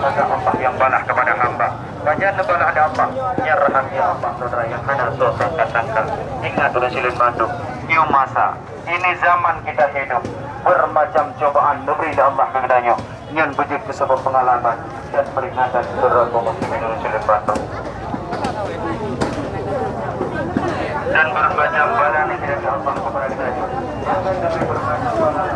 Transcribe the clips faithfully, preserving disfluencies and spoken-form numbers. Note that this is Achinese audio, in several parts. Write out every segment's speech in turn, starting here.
Maka Allah yang balas kepada hamba. Banyak neubalaih Allah, nyan rahasia Allah, saudara, yang hana soe sangka-sangka. Ingat, ulôn silôn bandum, nyoe masa, ini zaman kita hidup, bermacam cobaan neubri lé Allah keu geutanyoe. Nyan beujeuet keu sabab peungalaman dan peringatan, saudara kaum muslimin, ulôn silôn bandum. Dan bermacam bala neubri lé Allah kepada geutanyoe. Bahkan demi bermacam bala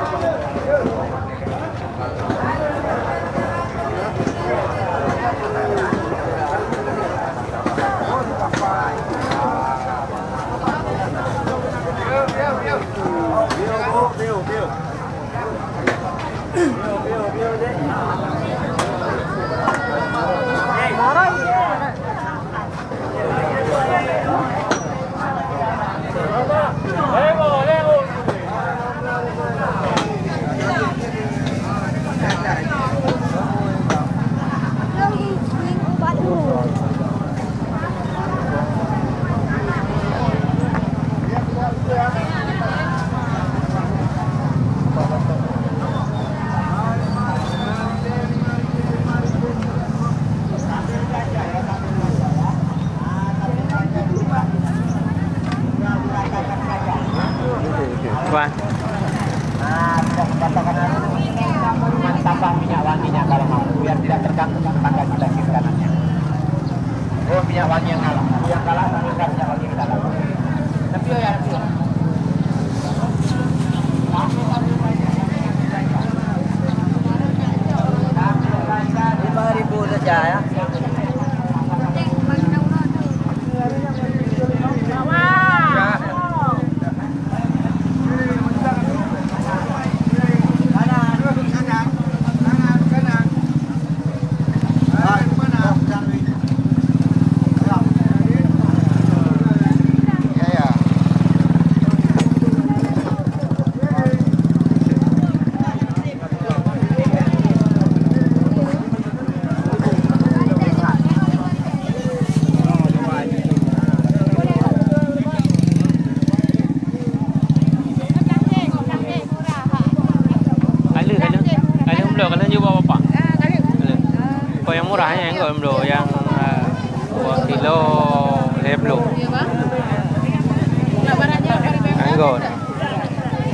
Wan. Tambah minyak wanginya kalau mau, biar tidak terganggu tetangga kita kiri kanannya. Oh, minyak wangi yang kalah. Yang kalah, tanamkan minyak wangi ke dalam. Tapi, oh ya, tapi, oh. Lima ribu saja, ya. Aleuh, aleuh, aleuh bloe, aleuh jeuet bak bapak. Aleuh. Kok nyang murah nyan, kok nyang bloe, nyang, eh, dua kilo lhèe ploh. Anggot.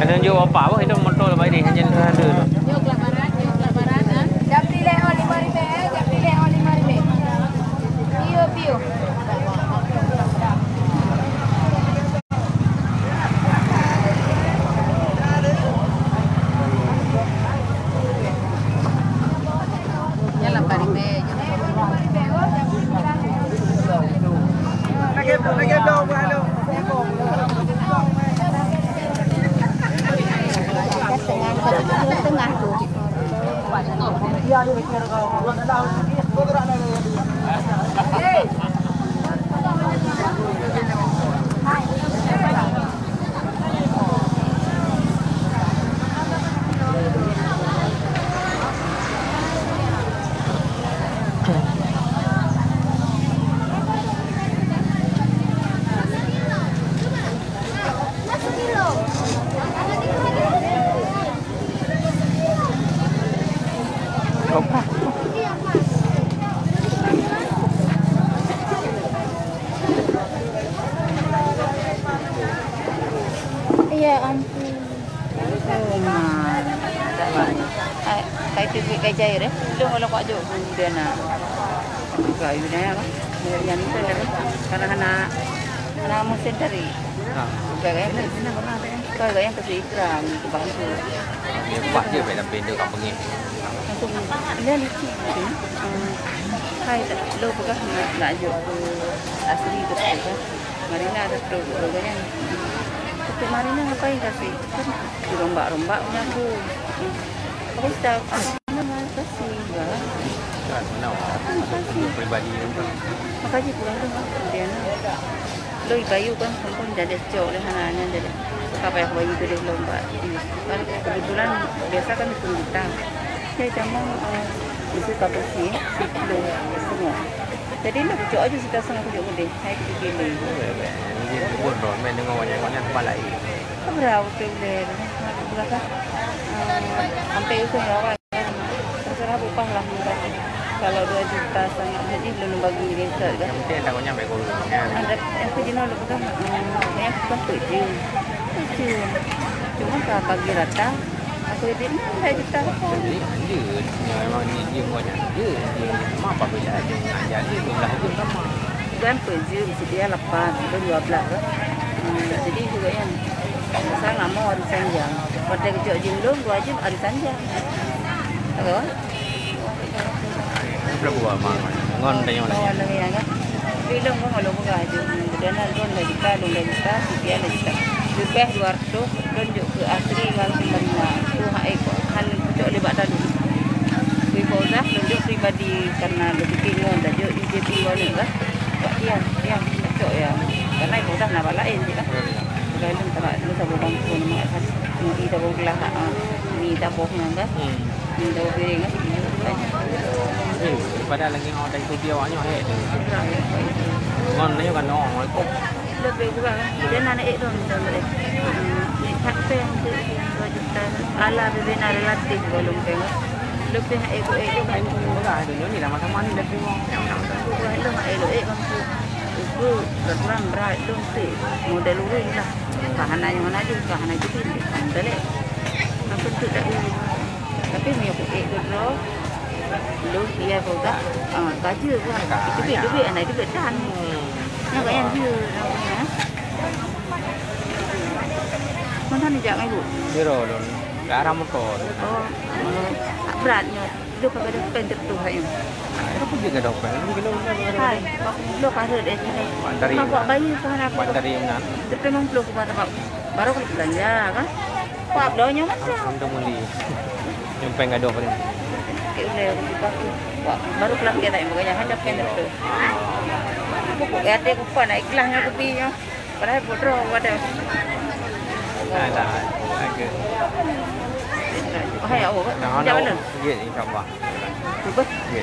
Aleuh jeuet bak bapak, bah, itu motor lepas ini, hanya ada tu. Jam tiga oh lima ribèe, jam tiga oh lima ribèe. Piu, piu. Tengah tu. Jai deh, ilong kalau kuat jok pun dia nak. Buka you dah apa? Yang itu dah. Karena anak anak musim tadi. Ha. Buka kan? Kau yang kasih ikram ke bangku. Dia pas je pada pintu kat pengis. Aku dia lucu. Hmm. Hai tak lo pegang nak nak jok ke asli ke apa? Marina ada tu kan. Tapi Marina ngapain kasih? Kan dirombak-rombak punya aku. Aku sudah Terima kasih, Bang. Kan, mana awak? Terima kasih. Pribadi tu. Makasih pulang tu, Bang. Dia nak. Lo ibayu kan, ampun jadi cok leh hana nyan jadi. Apa yang bayu tu dia lomba. Kan kebetulan biasa kan pun kita. Saya cuma eh, bisa tak bersih, siplo semua. Jadi nak cok aja sudah sangat kujak gede. Saya kejak gede. Ini pun dah main dengan banyak-banyak tempat lain. Keberapa tu boleh? Berapa? Sampai itu ya, Bang. Terserah bupah lah minta. Kalau dua juta setengah jadi belum bagi dia kat kan. Yang penting tak banyak baik guru. Ada yang tu jenuh lu pegang. Hmm, yang bukan tu je. Tu je. Cuma kalau bagi rata, aku jadi ni dua juta apa? Jadi lanjut. Ya, memang ni dia buat je. Dia, dia sama apa beda je. Nak jadi dua belas jam sama. Bukan tu je, mesti dia lapan, belum dua belas kan. Hmm, jadi juga yang pasal nama hari sanjang. Pada kejok jin belum, dua jin hari sanjang. Apa? Belum buat mah. Ngon tanya lagi. Ngon tanya kan. Tapi lôn ngon lôn peugah je. Dan lôn dah juta, lôn dah juta, si dia dah juta. Leubeh dua ratus, lôn jok keu asri ngon seumeurna. Tu hai ko han cok lé bak dalu. Kui Fauzah, lôn jok pribadi karena lôn pikir ngon dah jok I J P warna lah. Bak dia, dia cok ya. Karena I Fauzah na bak laén je lah. Bukan lôn tak lôn saboh bangku nama asal. Ni saboh gelah, ah, ni saboh nyan kan. Hmm. Minta piring kan. Eh, pada lagi orang dari studio awak nyoh, eh, tu. Ngon ni kan, oh, Assalamualaikum. Lebih kurang. Dia nak naik tu, minta boleh. Hmm, ni kat peng tu, dua juta. Ala bibina relatif belum peng. Lebih naik tu, eh, tu kan. Murah tu, ni sama-sama ni lebih murah. Yang mana tu? Bukan tu, eh, tu kan tu. Itu peraturan berat tu, mesti model urus lah. Tahan aja, mana aja, tahan aja tu. Tahan balik. Langsung tu tak boleh. Tapi meunyoe ku ék keudroe, lôn iya boga, ah, ka jeuet kan. Ka, ya. Duit-duit, aneuk duit tan. Hmm. Nyan ka nyang jeuet, namanya. Mana ni jak ngai bu? Biro lôn. Ke arah motor. Oh, tak berat nyoe. Lôn ka gadoh pen teutuh hai nyoe. Kenapa dia gadoh pen? Ini kena Hai, lôn ka rhet dari sini. Bak tari. Ka buat bayi ke hana? Bak tari mana? Tapi memang belum keluar tempat. Baru kena belanja kan. Kuat doh nyoe macam. Untuk muli. Nyumpeng gadoh ni. Okey, boleh aku buka tu. Wah, baru kelas dia tak yang pegang hanya pen tu. Pupuk ya, dia kupa nak ikhlas nyoe kupi nyoe. Padahal bodoh pada. Nah, dah. Okey. Oh, hai, awak. Nah, Jangan dah. Mana? Ya, insyaAllah. Cuba. Ya.